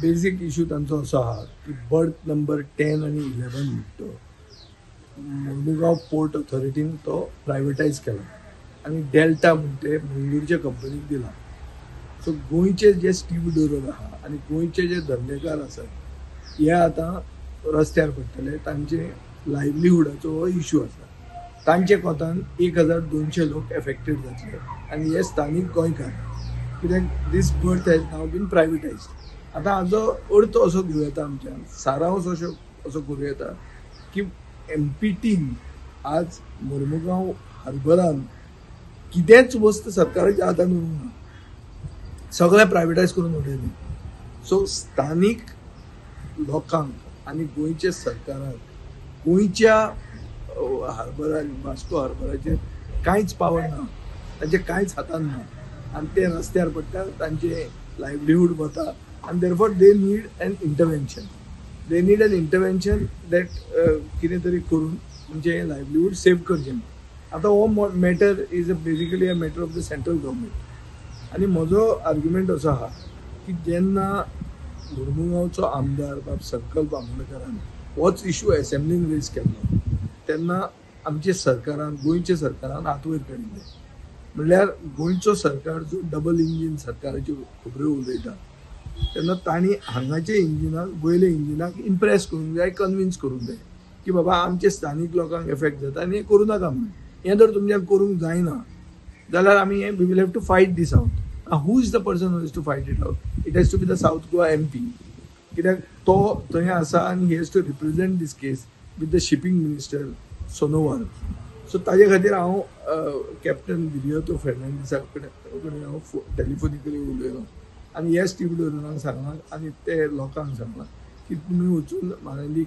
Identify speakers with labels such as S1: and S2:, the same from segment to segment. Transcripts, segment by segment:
S1: Basic issue तांचो असो आहा की बर्थ नंबर 10 आनी 11 म्हणटा तो मुरमुगांव पोर्ट ऑथॉरिटीन तो प्रायवेटायज केला आनी डेल्टा म्हणटे मंगळूरच्या कंपनीक दिला. सो गोंयचे जे स्टीवडोरर आहा आनी गोंयचे जे धंदेकार आसात हे आतां रस्त्यार पडटले. तांचे लायवलीहुडाचो हो इशू आसा. तांचे कोतान 1200 लोक एफेक्टेड जातले आनी हे स्थानीक गोंयकार, कित्याक this berth has now been privatised. आतां हाजो अर्थ असो घेवं येता, आमच्यान सारांश असो करूं येता की एमपीटीन आज मुरमुगांव हार्बरान कितेंच वस्त सरकाराच्या हातान उरूंक ना, सगळें प्रायवेटायज करून उडयलें. सो स्थानीक लोकांक आनी गोंयच्या सरकाराक गोंयच्या हार्बरान, वास्को हार्बराचेर कांयच पावर ना, तांचे कांयच हातान ना आनी ते रस्त्यार पडटा, तांचे लायवलीहूड वता आनी therefore they need an intervention. They need an intervention that कितें तरी करून म्हणजे लायवलीहूड सेव करचें. आतां हो matter is a basically a matter of the central government. आनी म्हजो आर्ग्युमेंट असो आहा की जेन्ना मुरमुगांवचो आमदार बाब संकल्प आमोणकरान होच इशू एसेंब्लीन रेज केल्लो तेन्ना आमच्या सरकारान, गोंयच्या सरकारान हात वयर काडिल्ले. म्हणल्यार गोंयचो सरकार जो डबल इंजीन सरकाराच्यो खबऱ्यो उलयता तेन्ना तांणी हांगाच्या इंजिनाक, वयल्या इंजिनाक इम्प्रेस करूंक जाय, कन्विन्स करूंक जाय की बाबा आमचे स्थानीक लोकांक एफेक्ट जाता आनी हें करूं नाका म्हणून. हें जर तुमच्यान करूंक जायना जाल्यार आमी हें we will have to fight this out. Who is the person who is to fight it out? It has to be the South Goa MP, कित्याक तो थंय आसा आनी he has to represent this case with the shipping minister Sonowal. So ताजे खातीर हांव captain Viriato फेर्नांडीसा कडेन हांव टेलिफोनिकली उलयलो आनी हे स्टीवडोरांक सांगलां आनी ते लोकांक सांगलां की तुमी वचून माननीय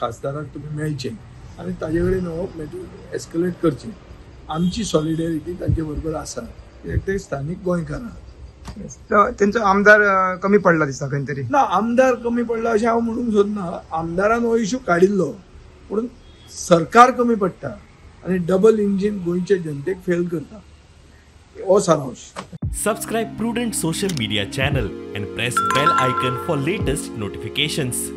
S1: खासदाराक तुमी मेळचे आनी ताजे कडेन हो मॅटर एस्कलेट करचें. आमची सॉलिडेरिटी तांचे बरोबर आसा, कित्याक ते स्थानीक गोंयकार आहात.
S2: तेंचो आमदार कमी पडला दिसता खंय तरी.
S1: ना, आमदार कमी पडला अशें हांव म्हणूंक सोदना. आमदारान हो इशू काडिल्लो, पूण सरकार कमी पडटा आनी डबल इंजीन गोंयचे जनतेक फेल करता, हो सारांश.
S3: Subscribe Prudent social media channel and press bell icon for latest notifications.